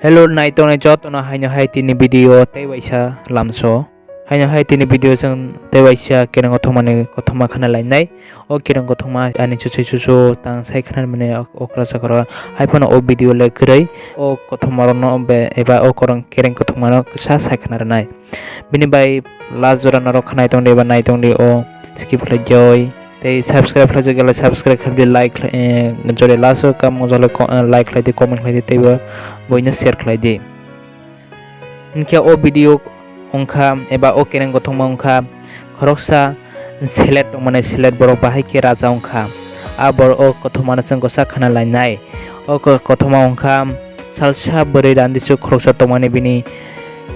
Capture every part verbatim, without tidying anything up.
Hello, naitongnai jotono haino hai tini video tei waisa lamso. Haino hai tini video chwng tei waisa kereng kothoma ni kothoma khana lainai. O kereng kothoma ani chuchai chuchu tang sai khana mane okra sakra. Hai phano o video le kwrwi o kothoma rokno be eba o korong kereng kothoma no kisa sai khana rwnai. Bini bai last jora norok khana tongdi eba nai tongdi o skip khlai joi. Tei subscribe khlaijak gale subscribe khlaidi, like khlai, eh, jore last o kam jole ko-, eh, like khlaidi, comment khlaidi, teibo boino share khlaidi. Hinkhe o video wngkha eba o kereng kothoma wngkha khoroksa selet tongmani selet borok bahai khe raja wngkha. A borok o kothoma no chwng kwsa khana lainai. O ko-, kothoma wngkha salsa bwrwi randisuk khoroksa tongmani bini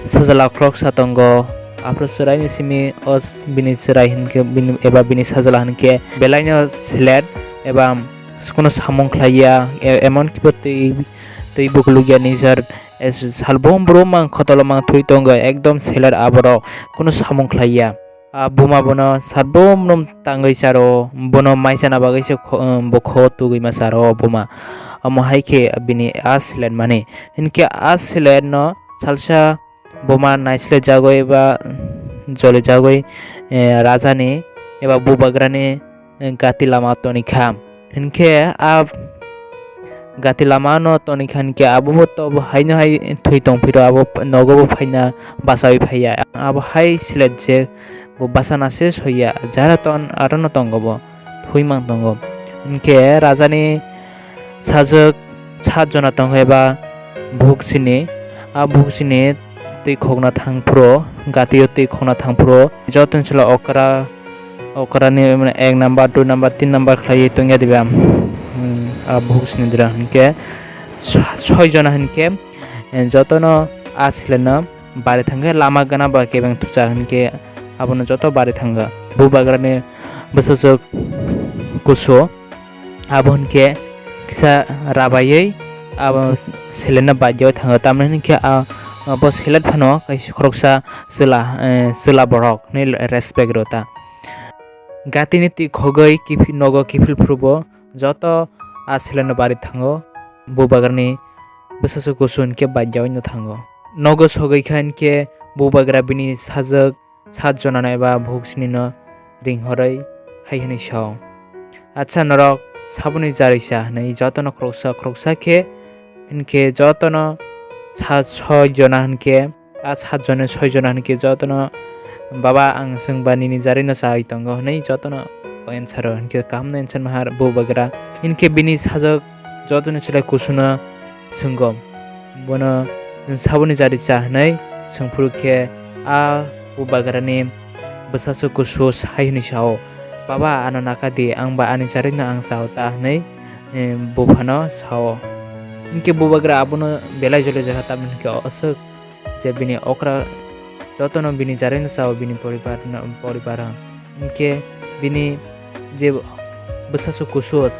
sajla khoroksa tongo. Aphuru chwraini simi o s-, bini chwrai hinkhe bini, eba bini sajla hinkhe belaino selet eba s-, kunu samung khlaiya, e-, emon kibo twi, twi buklukya nijor, es-, salbom brum mang khotolo mang thwi tongo, ekdom selet aborok kunu samung khlaiya. A buma bono salbom brum tangwi charo, bono mai chana bagwi se kho-, bo kho tugwi ma charo buma. Omo hai khe bini a selet mani. Hinkhe a selet no salsa buma naislejagwi ba jolijagwi, eh, rajani eba bubagrani, eh, gati lama tonikha. Hinkhe a gati lama no tonikha hinkhe abo bo to haino hai thwi tongphiro abo nogo bo phaina bachaui phaiya. Abo hai selet je bo bachana se soiya, jara ton aro no tongo bo, thwi mang tongo. Hinkhe rajani sajwk sat jona tongo eba buhuk sini. A buhuk sini twi khokna thang phuru, gatio twi khokna thang phuru, joto ni salo okra, okra ni mane ek number, dui number, tin number khlaiwi tongya diba. Hmm, a buhuk sini dira hinkhe so-, soi jona hinkhe, eh, jotono a seleno bari thangkhe lama gana ba kebeng thucha hinkhe abono joto bari thangkha. Bubagrani bwsajwk kusu abo hinkhe kisa rabaiwi abo seleno baijaui thango, tamni hinkhe a, abo selet phano kaisa khoroksa chwla, eh, chwla borok hinwi respect rw ta. Gatini twi khogwi kiphil nogo kiphil phuru bo joto a seleno bari thango, bubagrani bwsajwk kusu hinkhe baijaui no thango. Nogo sogwi kha hinkhe bubagra bini sajwk sat jonano eba buhuk sinino ringhorwi hai hwnwi sao, "Acha, norok saboni jarisa?" hwnwi jotono khoroksa khoroksa khe hinkhe jotono sa-, soi jona hinkhe, a sat jone soi jona hinkhe jotono, "Baba, ang chwngba nini jarino chaui tongo," hwnwi jotono answer o. Hinkhe kahamno answer mahar bubagra. Hinkhe bini sajwk jotoni chwlai kusuno swnggo. Bono, "Nwng saboni jari cha?" hwnwi swngphuru khe a bubagrani bwsajwk kusu hai hwnwi sao, "Baba, ano naka di, ang ba ani jarino ang chao ta," hwnwi, eh, buphano sao. Hinkhe bubagra abono belai jole jakha, tamni hinkhe aswk je bini okra jotono bini jarino chao bini poribar no, poribar o. Hinkhe bini je bwsajwk kusu,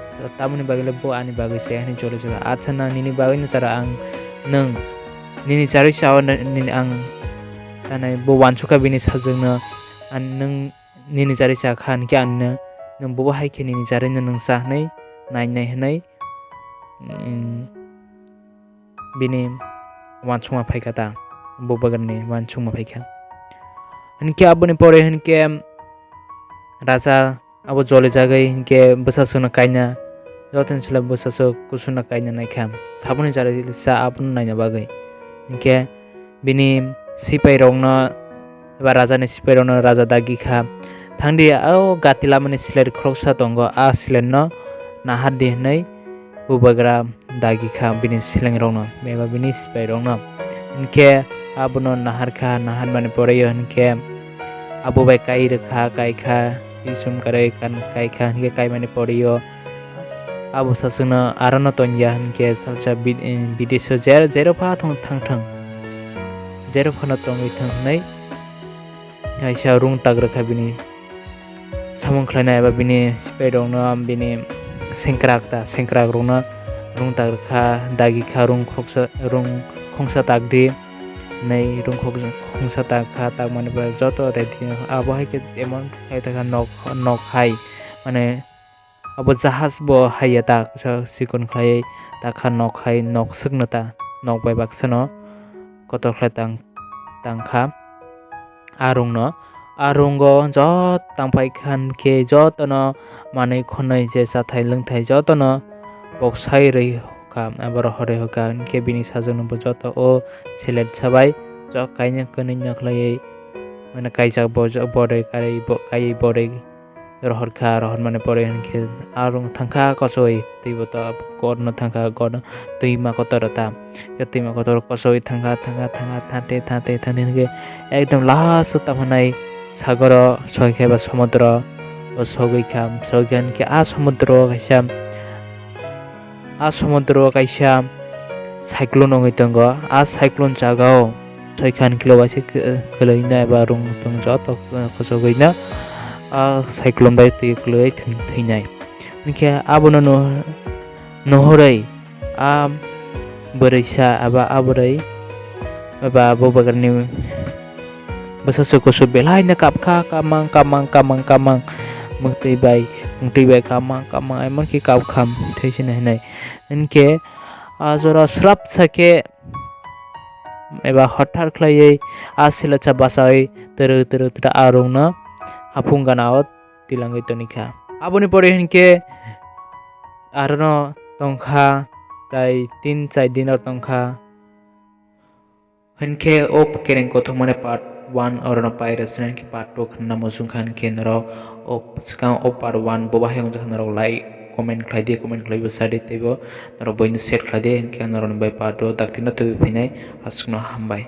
tamoni bagwi le bo ani bagwi se hwnwi jole jakha. "Acha, nang nini bagwino chara ang, nwng nini jarwi chao, nini ang," tanai bo wansukha bini sajwkno, "Ang nwng nini jarwi cha kha hinkhe ang nini, nwng bobo hai khe nini jarwino nwng cha," hwnwi nai nai hwnwi, mm, bini wansukma phaikha ta, bubagrani wansukma phaikha. Hinkhe aboni pore hinkhe raja abo jolijagwi hinkhe bwsajwkno kaina, jotoni chwla bwsajwk kusuno kaina naikha, saboni jarisa abono naina bagwi. Hinkhe bini sipairokno eba rajani sipairokno raja dagi kha, "Thangdi, o gati lamani selet khoroksa tongo, a seletno nahardi," hwnwi bubagra dagi kha bini selengrokno eba bini sipairokno. Hinkhe abono nahar kha, naharmani pore o hinkhe abo bai kai rwkha, kai kha, bisum karwi kan-, kai kha, hinkhe kaimani pore o abo saswkno arono tongya hinkhe salsa bid-, eh, bidesh o jer-, jero pha thong-, thang thang, jero phano tongwi thang hwnwi kaisa rung tak rwkha bini samung khlainai eba bini sipairokno, bini sengkrak ta, sengkrakrokno rung tak rwkha, dagi kha rung khoroksa, rung khongsa takdi hwnwi rung khok-, khongsa tak kha, takmani pore joto ready. Abo hai khe emon khlai ta kha nok, nok hai, mane, abo jahaj bo haiya ta, kisa sikon khlaiwi ta kha nok hai, nok swkno ta. nok bai baksano kotor khlai tang tangkha. Arungno, arungo jot tangpai khan khe jotono manwi khwnwi je chathai lwngthai jotono boksai rwi kha, abo rohorwi hokha, hinkhe bini sajwkno bo joto o silet sabai chok kainwi kwnwi nokhlaiwi, mane kaijak bo-, borwi karwi bo-, kaiwi borwi rohorkha, rohormani borwi hinkhe arung thangkha kochoi twi botol, gorno thangkha, gorno twima kotor ta, khe twima kotor kochoi thangkha, thangkha, thangkha, thate, thate, thate hinkhe ekdom last o tamo hinai sagoro soi khe ba somudro o sogwi kha, sogwi kha hinkhe a somudro kaisa, a somudro kaisa cyclone wngwi tongo. A cyclone jagao soikhan kilo waisa kwlwino eba rung tung joto kwchogwino a cyclone bai twi kwlwi thwi-, thwinai. Hinkhe abono nuh-, nuhurwi a bwrwisa eba a bwrwi eba bubagrani bwsa se kusu belai no kapkha, kamang, kamang, kamang, kamang, mwktwi bai, mwktwi bai kamang, kamang, emonki kapkha thwi sini hinwi. Hinkhe a jora srap sakhe eba hothar khlaiwi a silacha bachawi twrwk twrwk twrwk a rungno haphung gana o tilangwi tonikha. Aboni pore hinkhe arono tongkha, prai tin char din o tongkha. Hinkhe o kereng kothok mane part one orono pai rwsini, hinkhe part two khna muchungkha, hinkhe norok o swkang o part one bo bahai wngjak norok like comment khlai di, comment khlaiwi bwsa di teibo norok boino share khlai di, hinkhe norokni bai part two dakti no tubui phinai, aswkno hambai.